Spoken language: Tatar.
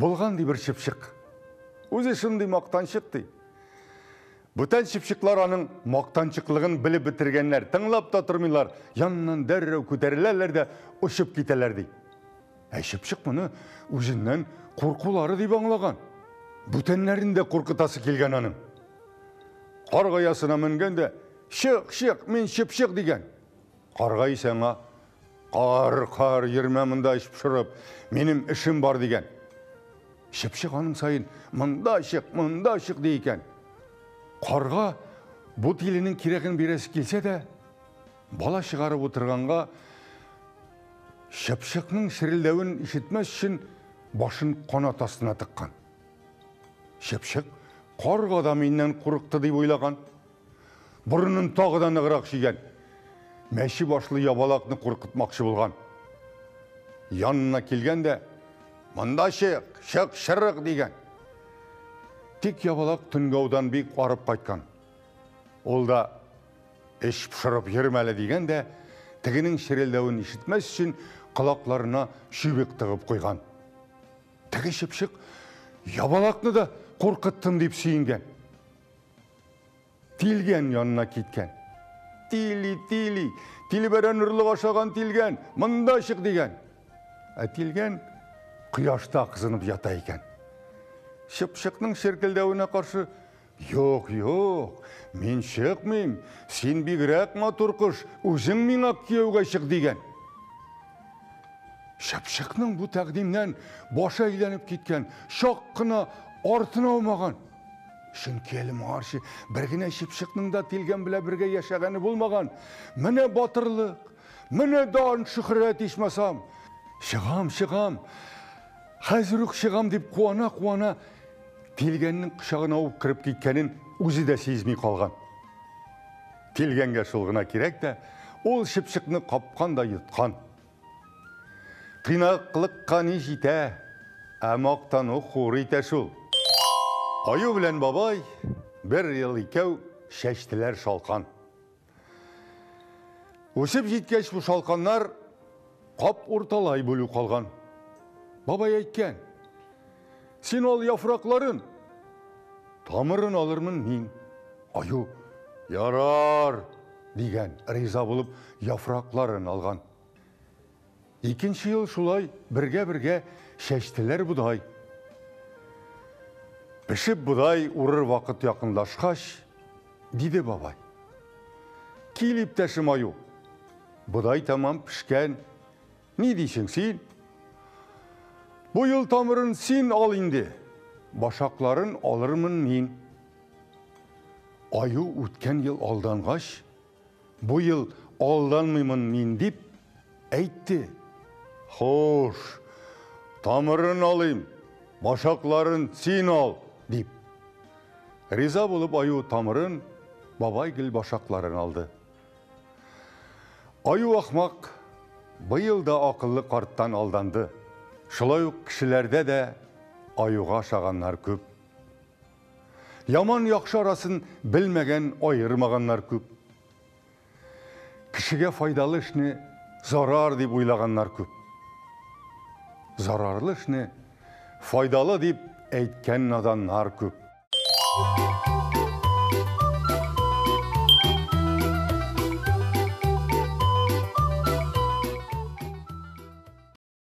Булган ди бер чыпчык. Үзе шундый мактанчык ди. Бүтән чыпчыклар аның мактанчыклыгын белеп бетергәннәр, тыңлап та тормыйлар, яныннан дәррәү күтәреләләр дә очып китәләр ди. Ә чыпчык моны үзеннән куркулары дип аңлаган. Бүтәннәрен дә куркытасы килгән аның. Карга оясына менгән дә, чык, чык, мин чыпчык дигән. Карга исә аңа, кар, кар, йөрмә монда эч пошырып, минем эшем бар дигән. Чыпчык аның саен, монда чык, монда чык ди икән. Карга бу тиленең кирәген бирәсе килсә дә, бала чыгарып утырганга чыпчыкның черелдәвен ишетмәс өчен башын канат астына тыккан. Чыпчык карга да миннән курыкты дип уйлаган. Борынын тагы да ныграк чөйгән. Мәче башлы ябалакны куркытмакчы булган. Янына килгән дә, монда чык, чык, чырык дигән. Тик ябалак төнге аудан бик арып кайткан. Ул да эш пошырып йөрмәле дигән дә, тегенең черелдәвен ишетмәс өчен колакларына чүбек тыгып куйган. Теге чыпчык ябалакны да куркыттым дип сөенгән. Тилгән янына киткән. Тили, тили, тилбәрән орлык ашаган тилгән, монда чык дигән. Ә тилгән кояшта кызынып ята икән. Чыпчыкның черкелдәвенә каршы, юк, юк, мин чыкмыйм, син бигрәк матур кош, үзең миңа кияүгә чык дигән. Чыпчыкның бу тәкъдимнән башы әйләнеп киткән, чак кына артына аумаган. Чөнки әле моңарчы бер генә чыпчыкның да тилгән белән бергә яшәгәне булмаган. Менә батырлык, менә дан шөһрәт ичмасам. Чыгам, чыгам. Хәзер үк чыгам дип куана-куана тилгәннең кочагына ук кереп киткәнен үзе дә сизми калган. Тилгәнгә шул гына кирәк тә, ул чыпчыкны капкан да йоткан. Тыйнаклыкка ни җитә, ә мактану хур итә шул. Аю белән бабай бер ел икәү чәчтеләр шалкан. Үсеп җиткәч бу шалканнар кап урталай бүлү калган. Бабай әйткән, син ал яфракларын, тамырын алырмын мин. Аю, ярар, дигән, риза булып яфракларын алган. Икенче ел шулай бергә-бергә чәчтеләр бодай. Пешеп бодай урыр вакыт якынлашкач, диде бабай. Кил, иптәшем аю, бодай тәмам пешкән. Ни дисең син? Бу ел тамырын син ал инде, башакларын алырмын мин. Аю үткән ел алдангач, Бу ел алданмыймын мин дип әйтте. Хуш, тамырын алыйм, башакларын син ал, дип. Риза булып аю тамырын, бабай гел башакларын алды. Аю ахмак быел да акыллы карттан алданды. Шулай ук кешеләрдә дә аюга ошаганнар күп. Яман яхшы арасын белмәгән, аермаганнар күп. Кешегә файдалы эшне зарар дип уйлаганнар күп. Зарарлы эшне файдалы дип әйткән наданнар күп.